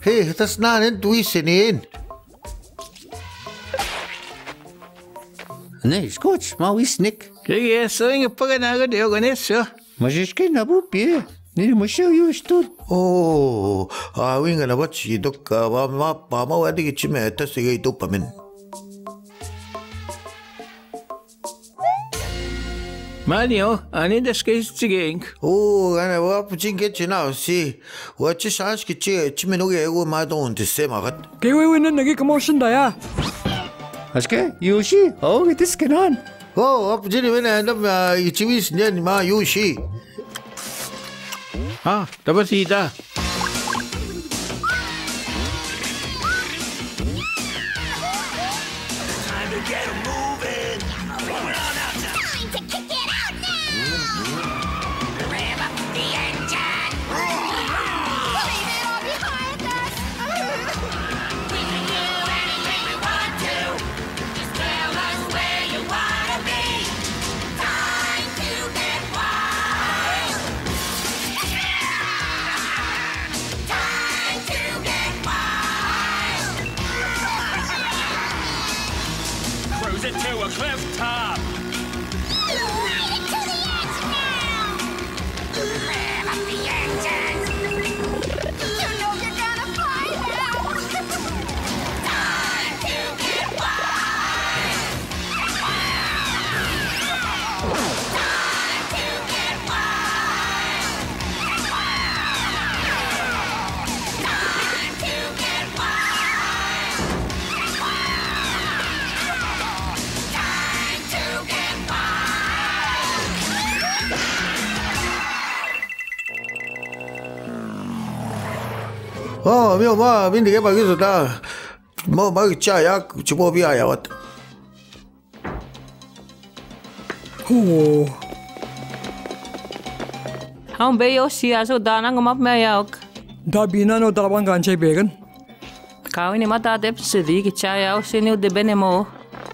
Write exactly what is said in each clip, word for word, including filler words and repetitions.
Hei, tas na nen tu isen in. Ne, skoč, ma wisnik. Ke ye so inge paga na ga deo gane so. Majiške na bu pie. Ni maše ju stut. O, a winga na bači dok, a, ma, ma, pa ma wadi ki čime, tas ge tu pamen. Manio, ani das ke sigeng. O, ana wa pucin ke china si. Wa chi sans ke chi, chi menu ge wo ma don te se ma gat. Ke we we na nagi commotion da ya. Aske, Yushi, o, it is kenan. O, ap jini mena na ma ichiwis nyan ma Yushi. Ha, tabasita. Time to kick it out now! Rev up the engine! Leave it all behind us! We can do anything we want to. Just tell us where you wanna be. Time to get wild. Time to get wild. Cruise it to a cliff top. Ride it to the edge now. Rev up the engines. You know you're gonna fly now. Time to get wild. हाँ, अभी हमारा अभी निके बाकी सुधा। Mo, mo, cha, ya, chupo, bi, aya, wat. Ho. Hau be yo si aso dana ngam ap me ayok. Da bina no da bang ganche began. Kau ini mata dep sedi ki cha ya o sini ude bene mo.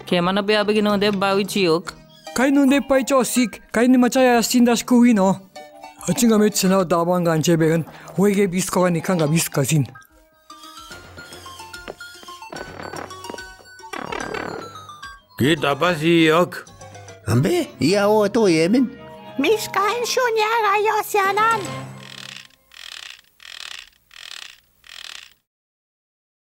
Ke mana be abegi no de bawi chiok. Kai no de pai cho sik, kai ni macha ya sin das kuwi no. Achinga me chena da bang ganche began. Wege bis ko ni kanga bis kasin. Ki tapasi yok. Ambe, iya o to yemin. Mis kain shunya ga yo sianan.